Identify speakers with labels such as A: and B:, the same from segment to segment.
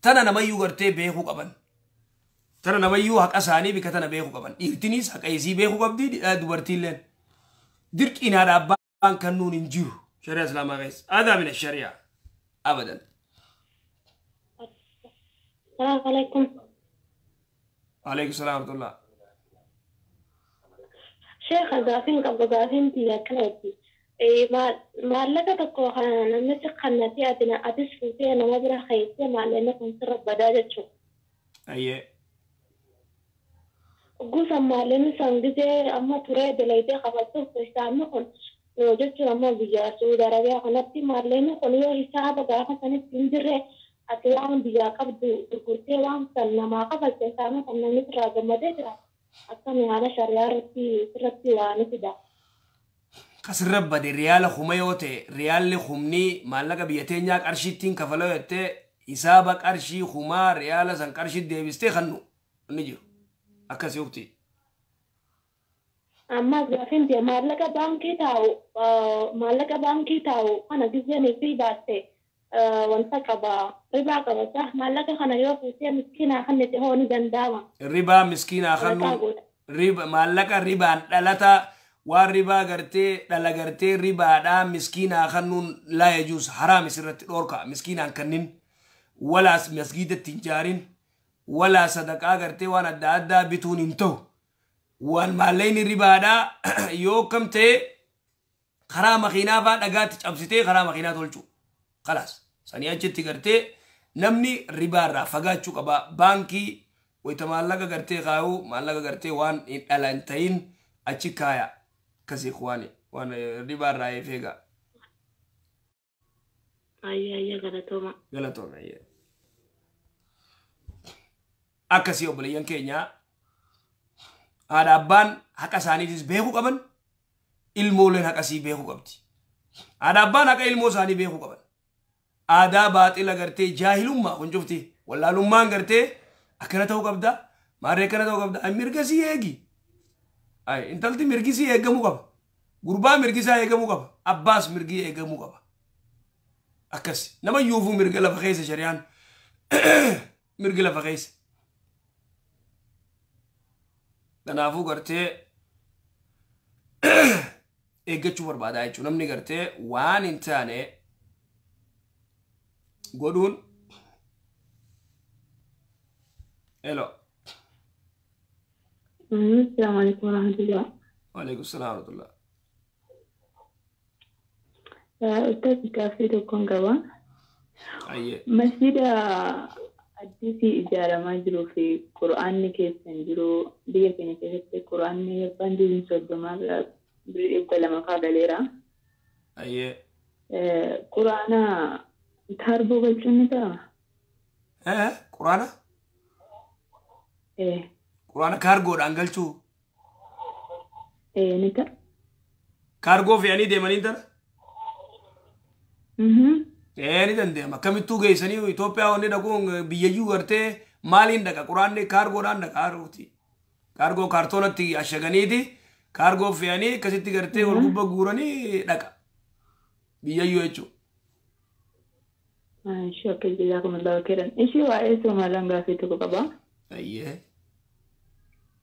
A: Tana namayyuu gartee beekuu qaban. Tana namayyuu haqa isaanii bika tana beekuu qaban. Dhiirtinis haqa isii beekuu qabdi dubartiilleen. Dirqiin haadha abbaan kennuun hin jiru. Shari'a Islaamaa keessa. Aadaa mina shari'a. Abadan.
B: Salaamu alaikum.
A: Alaikum salaam wa rahmatullah.
B: Sheekha gaafiin qaba gaafiin tiyya akkanatti. Maallaqa tokko kana namni si kannatee ati atis fuutee nama bira keessee maallaqni kun sirra badaa jechuudha.
A: Ayyee.
B: Gusa maallaqni san gisee amma turee dalaydee qabachuuf hisaabni kun jechuun amma biyya Saudi Arabiyaa kanatti maallaqni kun yoo hisaaba gaafa sanitti hin jirre ati waan biyyaa qabdu gurgurtee waan san namaa qabatte hisaabni kan namni sirraa gammadee jira. Akkami haala shari'aa irratti sirratti waa ni fida.
A: Kasirra bade riyaala kuma yoo ta'e riyaalli kumni maallaqa biyya teenyaa qarshiittiin kafaloo jettee hisaaba qarshii kumaa riyaala san qarshii deebistee kannu inni jiru. Akkasii ukti.
B: Ammas gaafiin tiyya maallaqa baankii taa'u maallaqa baankii taa'u kana gizeen fi baatte wanta qaba ribaa qaba sah maallaqa kana yoo fuutee miskiinaa kannete hoo ni danda'ama.
A: Ribaa miskiinaa
B: Sadaqaa
A: kannuun
B: goota.
A: riba maallaqa ribaan dhalata waan ribaa gartee dhala gartee ribaadhaa miskiinaa kannuun laa yajuus haraam isirratti dhoorka miskiinaan kannin walaas masgiidatti hin jaarin walaa sadaqaa gartee waan adda addaa bituun hin ta'u. Waan maallaqni ribaadhaa yoo kam ta'e karaa makiinaa faa dhagaatti cabsitee karaa makiinaa tolchu. Kalaas sanii achitti gartee namni ribaarraa fagaachuu qaba. Baankii wayita maallaqa gartee kaayuu maallaqa gartee waan hin dhala hin ta'in achi kaaya. Akkasii waan waan ribaarraa eegaa.
B: Ayya ayya galatooma.
A: Galatoome. Akkasii obboleeyyan keenya haadha abbaan haqa isaaniitis beekuu qaban ilmooleen haqa isii beekuu qabdi. Haadha abbaan haqa ilmoo isaanii beekuu qaban. Aadaa baaxila gartee jaahilummaa kun cufti wallaalummaan gartee akkana ta'uu qabda maarree akkana ta'uu qabda mirga sii eegi. Intalti mirgi sii eegamuu qaba. Gurbaa mirgi isaa eegamuu qaba. Abbaas mirgi eegamuu qaba. Akkas nama yuufuu mirga lafa keessa shari'aan mirgi lafa keessa. Kanaafuu gartee eeggachuu barbaadaa jechuudha. Namni gartee waan hin taane godhuun. Hello.
B: Assalamu alaikum warahmatullah.
A: Waalaikum salaam warahmatullah.
B: Ustaz gaaffii tokkoon qaba.
A: Ayyee.
B: Masjida addisii ijaaramaa jiruu fi qura'aanni keessa hin jiru biyya keenya keessatti qura'aanni abbaan juuzii 30 birrii 200 faa galeera.
A: Ayyee.
B: Qura'aana kaargoo galchuun ni ta'a?
A: Quraana? Quraana kaargoodhaan galchuu?
B: Ni ta'a.
A: Kaargoo fe'anii deemanii tana? Ni danda'ama. Akkamittuu geessanii Itoophiyaa wanni dhaquun biyyayyuu gartee maaliin dhaqa? Quraanni kaargoodhaan dhaqa haruuti. Kaargoo kaartoonatti ashaganiiti kaargoo fe'anii akkasitti gartee wal gubba guuranii dhaqa. Biyyayyuu jechuudha.
B: Ishee akka jazakumullahu khairan. Ishee waa'ee Somaalaan gaaffii tokko qaba.
A: Ayyee.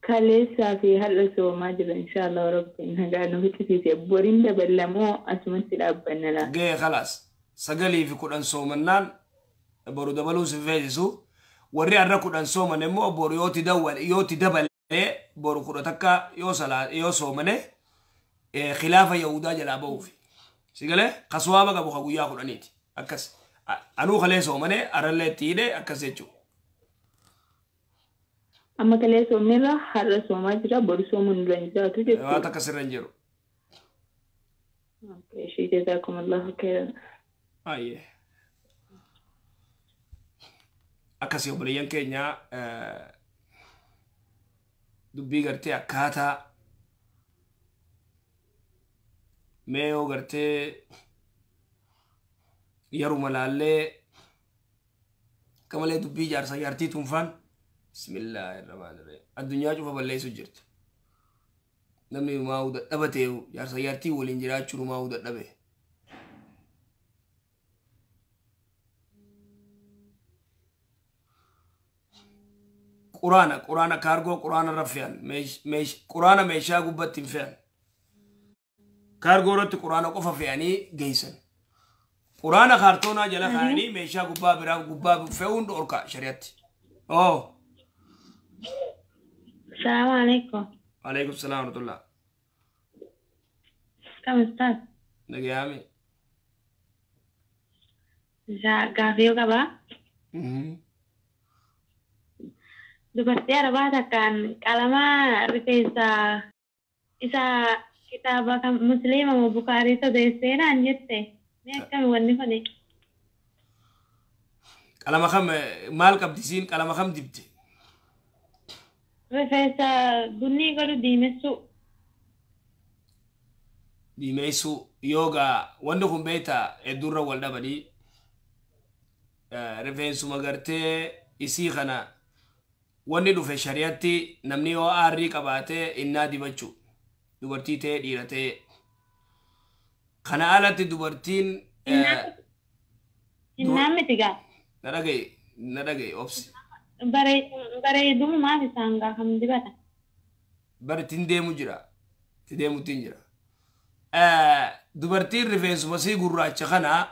B: Kaleessaa fi har'a soomaa jira inshaallah rabbiin nagaa nu fixisiise. Boriin daballamoo asumatti dhaabbanna laata?
A: Ga'e khalaas. 9 fi 10 soomannaan boru dabaluu si feesisu. Warri har'a 10 sooman immoo boru yooti dabalee boru 11 yoo soomane khilaafa Yahudaa jalaa ba'uufi. Si galee kaswaaba qabu ka guyyaa 10ti. Akkas. Anuu kalee soomane har'allee itti hidhe akkas jechuudha.
B: Amma kalee soomnerra har'a soomaa jira boru soomuun dura hin jiraatu jechuudha.
A: Waan takka sirra hin jiru.
B: Ishee jazakumullahu khairan.
A: Ayyee. Akkasii obboleeyyan keenya dubbii gartee akkaataa mee yoo gartee yeruma laallee akka malee dubbii jaarsa jaartii tuunfaan bismillahirrahmanirrahim addunyaa cufa balleessu jirti. Namni maa'uu dadhaba ta'e jaarsa jaartii waliin jiraachuun maa'uu dadhabe. Quraana quraana kaargoo quraana irra fe'an quraana meeshaa gubbatti hin fe'an. Kaargoo irratti quraana qofa fe'anii geessan. Quraana kaartoonaa jala kaa'anii meeshaa gubbaa biraa gubbaa fe'uun dhorka shari'atti. Oo.
B: Salaamu alaikum.
A: Alaikum salaam wa rahmatullah.
B: Kam ustaaz?
A: Nagayaame.
B: Gaafii yoo qabaa? Dubartii Arabaa takkaan qalama rifeensa isa kitaaba kan Musliima moo Bukaarii odeessee naan jette. Mee akkami wanni kuni?
A: Qalama kam maal qabdi siin qalama kam dibde?
B: Rifeensa bunnii godhu diimessuu.
A: Diimeessuu yoogaa wanni kun beektaa hedduurra wal dhabanii rifeensuma gartee isii kana wanni dhufe shari'atti namni yoo aarrii qabaate innaa dibachuu dubartii ta'ee dhiira ta'ee kana alatti dubartiin
B: Innaan miti gaa.
A: Na dhagaye obsi.
B: Bareedumaaf isaan gaa kam dibata.
A: Bari ittiin deemu jira. Itti deemuutti hin jira. Dubartiin rifeensuma sii gurraacha kana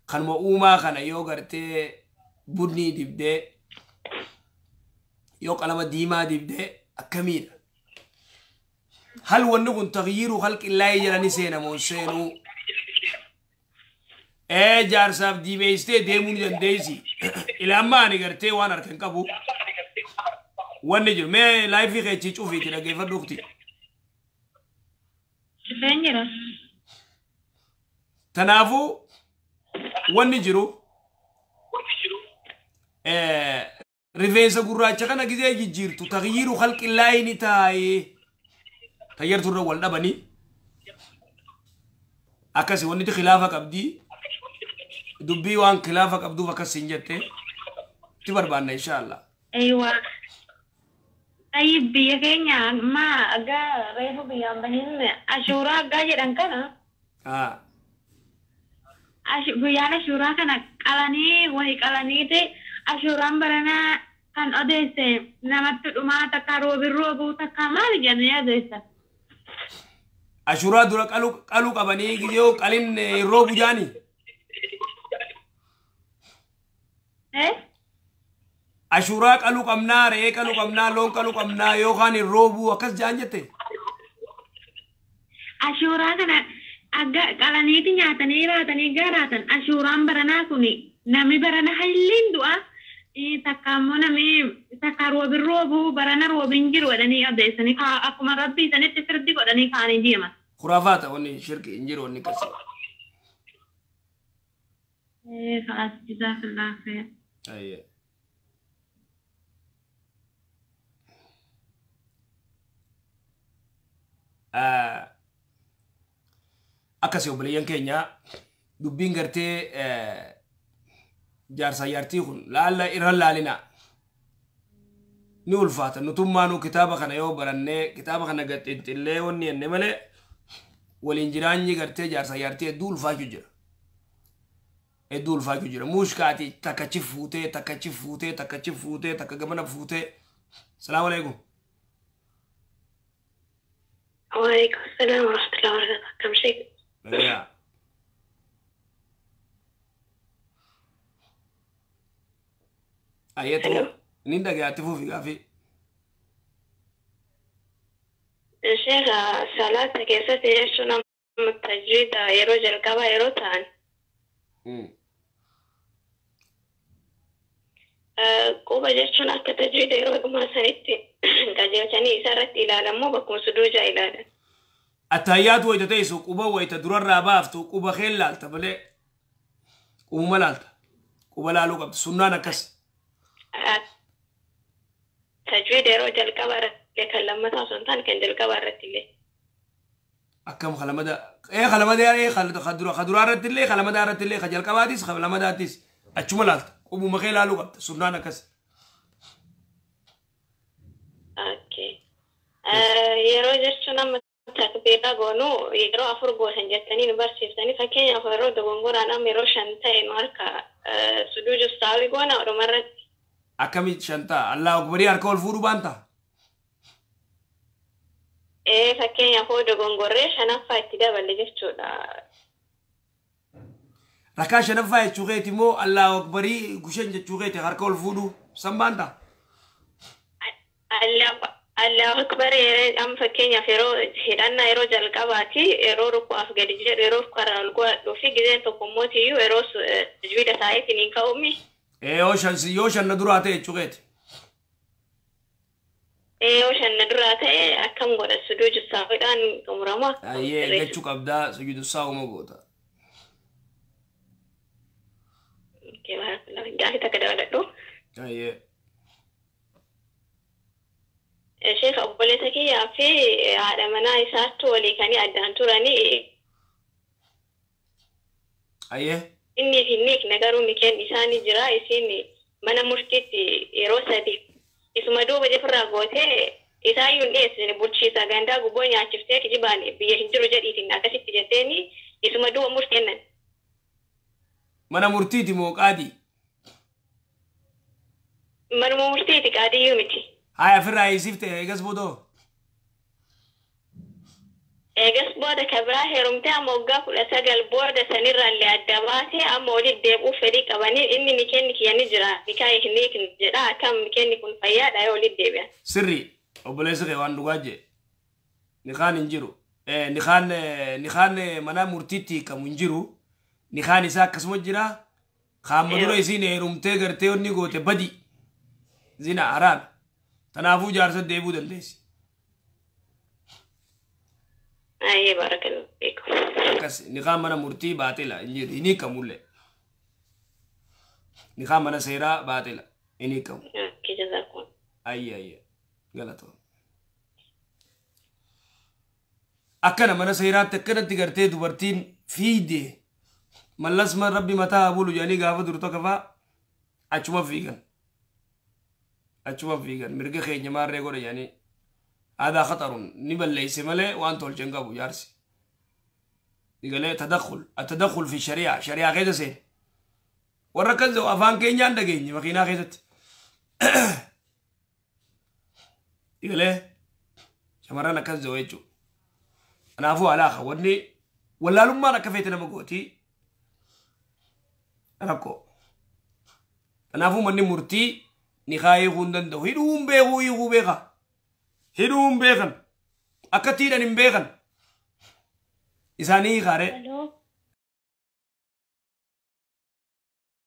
A: kanuma uumaa kana yoo gartee bunnii dibdee yoo qalama diimaa dibdee akkamiidha? Hal wanni kun taghyiiru khalqillaahi jedhanii seenamoo seenuu? Jaarsaaf diimeessitee deemuu ni dandeessi. Ilaa ani gartee waan harka hin qabu. Wanni jiru mee laayifii keechii cufiiti dhaggeeffadhu ukti.
B: Dhufeen jira.
A: Kanaafuu wanni jiru rifeensa gurraacha kana gizee jijjiirtu taghyiiru khalqillaahi ni taa'ee tayyarturra wal dhabanii akkasi wanni khilaafa qabdii dubbii waan khilaafa qabduuf akkas hin jette itti barbaanna inshaallah.
B: Aywa. Tayyib biyya keenya amma aggaa reefu biyyaan bahin ashuuraa aggaa jedhan kana. Guyyaan ashuuraa kana qalanii wayi qalaniiti ashuuraan baranaa kan odeesse namatti dhumaa takka roobin roobuu takka maal jedhanii odeessan.
A: Ashuuraa dura qaluu qabanii yoo qalin roobu jaanii. Ashuuraa qaluu qabnaa re'ee qaluu qabnaa loon qaluu qabnaa yookaan hin roobuu akkas jaan jette.
B: Ashuuraa kana agga qalaniiti nyaatanii raatanii garaatan ashuuraan baranaa kuni namni barana halliin du'a takka ammoo namni takka roobin roobuu barana roobin jiru jedhanii odeessanii akkuma rabbii sanitti sirdi godhanii kaanii deeman.
A: Khuraafaata wanni shirki hin jiru wanni akkasii.
B: Khalas jazakallah khair.
A: Ayyee. Akkasii obboleeyyan keenya dubbiin gartee jaarsaa jaartii kun laalla irra laalina ni ulfaata nutummaanuu kitaaba kana yoo barannee kitaaba kana gaxxinxillee wanni jenne malee waliin jiraanyi gartee jaarsaa jaartii hedduu ulfaachuu jira. Hedduu ulfaachuu jira. Muushkaati takkachi fuutee takkachi fuutee takkachi fuutee takka gamana fuutee. Salaamu alaikum.
B: وعليكم السلام ورحمة الله وبركاته. كم شيء؟
A: Ayyeetu ni dhagaatti fuufi gaafii.
B: Sheekha salaata keessatti jechuun amma tajwiida yeroo jalqabaa yeroo ta'an. Quba jechuun akka tajwiida yeroo dhumaa sanitti qajeelchanii isa irratti ilaalamoo bakkuma suduuja ilaalan.
A: Attayyaatu wayita teessu quba wayita durarraa baaftu quba kee laalta malee qubuma laalta. Quba laaluu qabdi sunnaan akkas.
B: Tajwiida yeroo jalqabaa irratti kan lammataa osoo hin taane kan jalqabaa irratti illee.
A: Akkam kalamada kalamada kaduraa irratti illee kalamadaa irratti illee ka jalqabaatis kalamadaattis achuma laalta qubuma kee laaluu qabda sunnaan akkas.
B: Yeroo jechuun amma takbiira goonuu yeroo afur gootan jettanii nu barsiiftanii fakkeenyaaf yeroo dogongoraan amma yeroo shan ta'e nu harka suduudu saawi goona oduma irratti.
A: Akkamitti shan ta'a? Allahu akbarii harka ol fuudhuu baanta?
B: Ee, fakkeenyaaf hoo dogongorree shanaffaa itti daballe jechuudha.
A: Rakaa shanaffaa jechuu keeti immoo Allahu akbarii gushan jechuu keeti harka ol fuudhuu san baanta?
B: Allahu akbar, amma fakkeenyaaf yeroo hidhannaa yeroo jalqabaati, yeroo ruku'aaf gadi jedhu, yeroo ruku'arraa ol godhadhuu fi gizeen tokko immoo yeroo sujuuda taa'eetiin hin ka'umi.
A: Ee, yoo shan yoo shan na duraa ta'e jechuu keeti.
B: Ee, yoo shan na duraa ta'e akkam godha? Sujuudu sahwiidhaan xumurama?
A: Ayyee, eeggachuu qabdaa, sujuudu sahwuma goota.
B: Gaafii takka dabaladhu.
A: Ayyee.
B: Sheekh, obboleessa kiyyaa fi haadha manaa isaattu walii kanii addaan turanii.
A: Ayyee.
B: Inni hin hiikne, garuu mikeen isaanii jira. Isiin mana murtiitti yeroo 3 isuma duuba jifirraa gootee isaayyuu hin dhiyeessine. Bulchiisa gandaa gubboo nyaachiftee kijibaan biyya hin jiru jedhiitiin akkasitti jetteeni isuma duuba murteennan.
A: Mana murtiiti moo qaadii?
B: Manuma murtiiti, qaadiyyuu miti.
A: Haya, ofirraa hiisifte eegas boodoo?
B: Eegas booda kabiraa heerumtee amma waggaa 19 booda sanirraallee adda baatee amma walitti deebi'uuf fedhii qabanii, inni nikeenni kiyya ni jira, nikaa hin hiikne jedha. Akkam, nikeenni kun fayyaadha yoo walitti deebi'an?
A: Sirri, obboleessi kee waan dhugaa jee. Nikaan hin jiru. Nikaan nikaan mana murtiitti hiikamu hin jiru. Nikaan isaa akkasuma jira. Kaamma dura isiin heerumtee gartee onni goote badi. Zina, haraami. Kanaafuu jaarsa deebi'uu dandeessi.
B: Ayyee, baarakallahu fiikum.
A: Akkas, nikaan mana murtii baaxila, hin jiru, hin hiikamullee. Nikaan mana seeraa baaxila, hin hiikamu.
B: Okay, jazakum.
A: Ayyee, ayyee, galatoom. Akkana mana seeraatti akkanatti gartee dubartiin fiide mallas man rabbi mataa haa bulu jedhanii gaafa dur tokko faa achuma fiigan. Achuma fiigan, mirga keenya maarree godha jedhanii. Aadaa khatarun ni balleeyse malee waan tolche hin qabu jaarsi. Digalee tadakhul atadakhul fi shari'a, shari'aa keessa seene. Warra akkas jedhu afaan keenyaan dhageenye makiinaa keessatti. Digalee shamarran akkas jedhu jechuudha. Kanaafuu alaaka wanni wallaalummaan akka feete nama gootii rakkoo. Kanaafuu manni murtii nikaa hiikuu hin danda'u. Hidhuu hin beekuu, hiikuu beeka. Hidhuu hin beekan. Akka tiidhan hin beekan. Isaanii hiikaaree.